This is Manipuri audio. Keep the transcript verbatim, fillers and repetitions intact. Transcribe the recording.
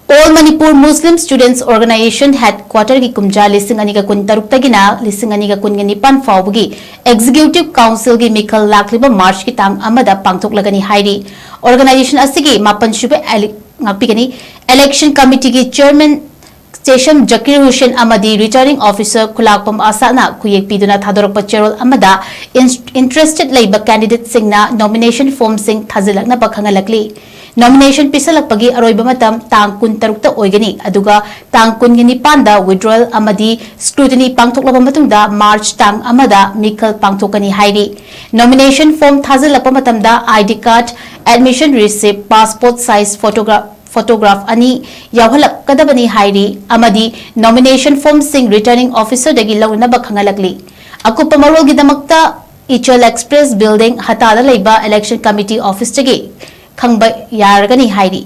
All Manipur Muslim Students Organisation Headquarter ꯒꯤ ꯀꯨꯝꯖꯥ ꯂꯤꯁꯤꯡ ꯑꯅꯤꯒ ꯀꯨꯟꯇꯔꯨꯛꯇꯒꯤꯅ ꯂꯤꯁꯤꯡ ꯑꯅꯤꯒ ꯀꯨꯟꯒ ꯅꯤꯄꯥꯟ ꯐꯥꯎꯕꯒꯤ Executive Council ꯒꯤ ꯃꯤꯈꯜ ꯂꯥꯛꯂꯤꯕ March ꯀꯤ ꯇꯥꯡ ꯑꯃꯗ ꯄꯥꯡꯊꯣꯛꯂꯒꯅꯤ ꯍꯥꯏꯔꯤ꯫ Organisation ꯑꯁꯤꯒꯤ ꯃꯥꯄꯟ ꯁꯨꯕ ele-, ꯉꯥꯛꯄꯤꯒꯅꯤ, Election Committee ꯒꯤ Chairman ꯆꯦꯁꯝ ꯖꯀꯤꯔ ꯍꯨꯁꯦꯟ ꯑꯃꯗꯤ Returning Officer ꯈꯨꯂꯥꯛꯄꯝ ꯑꯁꯥꯠꯅ ꯈꯨꯌꯦꯛ ꯄꯤꯗꯨꯅ ꯊꯥꯗꯣꯔꯛꯄ ꯆꯦꯔꯣꯜ ꯑꯃꯗ ꯏꯟ-, interested ꯂꯩꯕ candidate ꯁꯤꯡꯅ nomination form ꯁꯤꯡ ꯊꯥꯖꯤꯜꯂꯛꯅꯕ ꯈꯪꯍꯜꯂꯛꯂꯤ꯫ Nomination ꯄꯤꯁꯜꯂꯛꯄꯒꯤ ꯑꯔꯣꯏꯕ ꯃꯇꯝ ꯇꯥꯡ ꯀꯨꯟꯇꯔꯨꯛꯇ ꯑꯣꯏꯒꯅꯤ, ꯑꯗꯨꯒ ꯇꯥꯡ ꯀꯨꯟꯒ ꯅꯤꯄꯥꯟꯗ withdrawal ꯑꯃꯗꯤ scrutiny ꯄꯥꯡꯊꯣꯛꯂꯕ ꯃꯇꯨꯡꯗ March ꯇꯥꯡ ꯑꯃꯗ ꯃꯤꯈꯜ ꯄꯥꯡꯊꯣꯛꯀꯅꯤ ꯍꯥꯏꯔꯤ꯫ Nomination form ꯊꯥꯖꯤꯜꯂꯛꯄ ꯃꯇꯝꯗ I D card, admission receipt, passport size photograph, photograph ꯑꯅꯤ ꯌꯥꯎꯍꯜꯂꯛꯀꯗꯕꯅꯤ ꯍꯥꯏꯔꯤ ꯑꯃꯗꯤ nomination form ꯁꯤꯡ Returning Officer ꯗꯒꯤ ꯂꯧꯅꯅꯕ ꯈꯪꯍꯜꯂꯛꯂꯤ꯫ ꯑꯀꯨꯞꯄ ꯃꯔꯣꯜꯒꯤꯗꯃꯛꯇ Ichel Express Building, ꯍꯇꯥꯗ ꯂꯩꯕ Election Committee Office ꯇꯒꯤ ꯈꯪꯕ ꯌꯥꯔꯒꯅꯤ ꯍꯥꯏꯔꯤ꯫